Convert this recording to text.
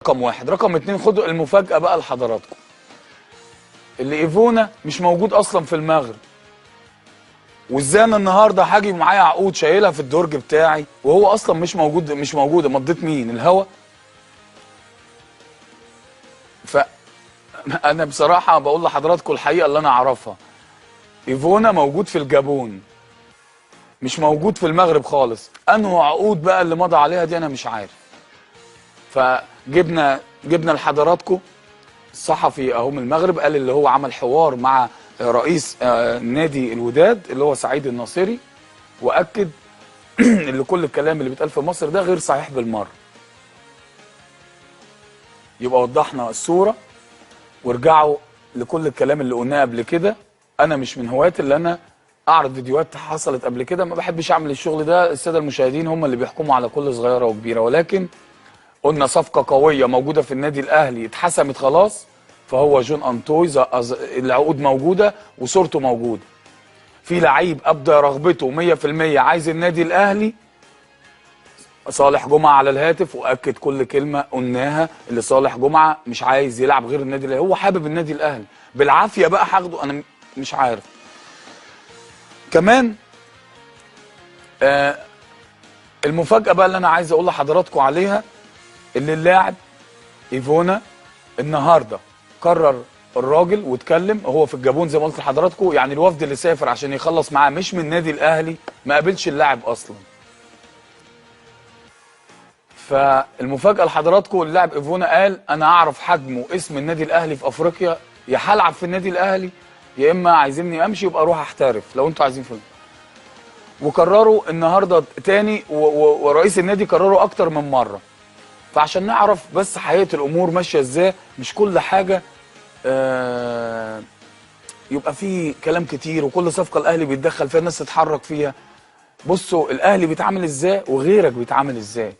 رقم واحد. رقم اتنين، خدوا المفاجأة بقى لحضراتكم، اللي ايفونا مش موجود اصلا في المغرب. وازاي انا النهارده هاجي معايا عقود شايلها في الدرج بتاعي وهو اصلا مش موجود؟ مش موجودة، مضيت مين؟ الهوا. فانا بصراحة بقول لحضراتكم الحقيقة اللي انا اعرفها، ايفونا موجود في الجابون، مش موجود في المغرب خالص. انه عقود بقى اللي مضى عليها دي انا مش عارف. فجبنا لحضراتكم الصحفي اهو من المغرب، قال اللي هو عمل حوار مع رئيس نادي الوداد اللي هو سعيد الناصري، واكد ان كل الكلام اللي بيتقال في مصر ده غير صحيح بالمرة. يبقى وضحنا الصورة، وارجعوا لكل الكلام اللي قلناه قبل كده. انا مش من هواة اللي انا اعرض فيديوهات حصلت قبل كده، ما بحبش اعمل الشغل ده، السادة المشاهدين هم اللي بيحكموا على كل صغيرة وكبيره. ولكن قلنا صفقة قوية موجودة في النادي الاهلي اتحسمت خلاص، فهو جون انطوي، العقود موجودة وصورته موجودة. في لعيب ابدى رغبته 100% عايز النادي الاهلي، صالح جمعه على الهاتف واكد كل كلمة قلناها، اللي صالح جمعه مش عايز يلعب غير النادي الاهلي، هو حابب النادي الاهلي بالعافية بقى هاخده، انا مش عارف. كمان المفاجاة بقى اللي انا عايز اقول لحضراتكم عليها، اللي اللاعب ايفونا النهارده قرر الراجل واتكلم، هو في الجابون زي ما قلت لحضراتكم، يعني الوفد اللي سافر عشان يخلص معاه مش من النادي الاهلي، ما قابلش اللاعب اصلا. فالمفاجاه لحضراتكم اللاعب ايفونا قال انا اعرف حجمه واسم النادي الاهلي في افريقيا، يا هلعب في النادي الاهلي يا اما عايزيني امشي يبقى اروح احترف لو انتوا عايزين فلوس. وقرروا النهارده تاني، ورئيس النادي قرروا اكتر من مرة. فعشان نعرف بس حقيقة الامور ماشية ازاي، مش كل حاجة يبقى في كلام كتير وكل صفقة الاهلي بيتدخل فيها الناس تتحرك فيها. بصوا الاهلي بيتعامل ازاي وغيرك بيتعامل ازاي.